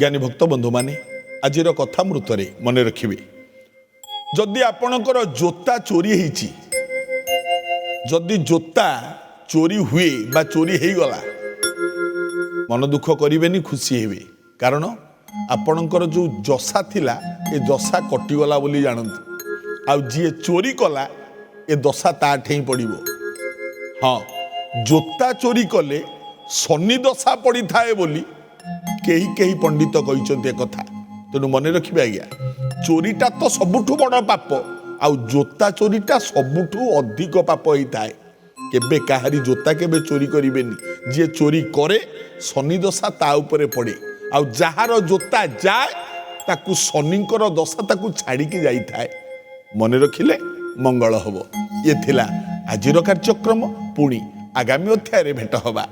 ଜ୍ଞାନୀ ଭକ୍ତ ବନ୍ଧୁମାନେ, ଆଜିର କଥାମୃତରେ ମନେ ରଖିବେ, ଯଦି ଆପଣଙ୍କର ଜୋତା ଚୋରି ହେଇଛି, ଯଦି ଜୋତା ଚୋରି ହୁଏ ବା ଚୋରି ହେଇଗଲା, ମନ ଦୁଃଖ କରିବେନି, ଖୁସି ହେବେ। କାରଣ ଆପଣଙ୍କର ଯେଉଁ ଯଶା ଥିଲା, ଏ ଦଶା କଟିଗଲା ବୋଲି ଜାଣନ୍ତୁ। ଆଉ ଯିଏ ଚୋରି କଲା, ଏ ଦଶା ତା ଠେଇଁ ପଡ଼ିବ। ହଁ, ଜୋତା ଚୋରି କଲେ ଶନି ଦଶା ପଡ଼ିଥାଏ ବୋଲି କେହି କେହି ପଣ୍ଡିତ କହିଛନ୍ତି ଏକଥା। ତେଣୁ ମନେ ରଖିବେ ଆଜ୍ଞା, ଚୋରିଟା ତ ସବୁଠୁ ବଡ଼ ପାପ, ଆଉ ଜୋତା ଚୋରିଟା ସବୁଠୁ ଅଧିକ ପାପ ହେଇଥାଏ। କେବେ କାହାରି ଜୋତା କେବେ ଚୋରି କରିବେନି। ଯିଏ ଚୋରି କରେ, ଶନି ଦଶା ତା ଉପରେ ପଡ଼େ। ଆଉ ଯାହାର ଜୋତା ଯାଏ, ତାକୁ ଶନିଙ୍କର ଦଶା ତାକୁ ଛାଡ଼ିକି ଯାଇଥାଏ। ମନେ ରଖିଲେ ମଙ୍ଗଳ ହେବ। ଇଏ ଥିଲା ଆଜିର କାର୍ଯ୍ୟକ୍ରମ। ପୁଣି ଆଗାମୀ ଅଧ୍ୟାୟରେ ଭେଟ ହେବା।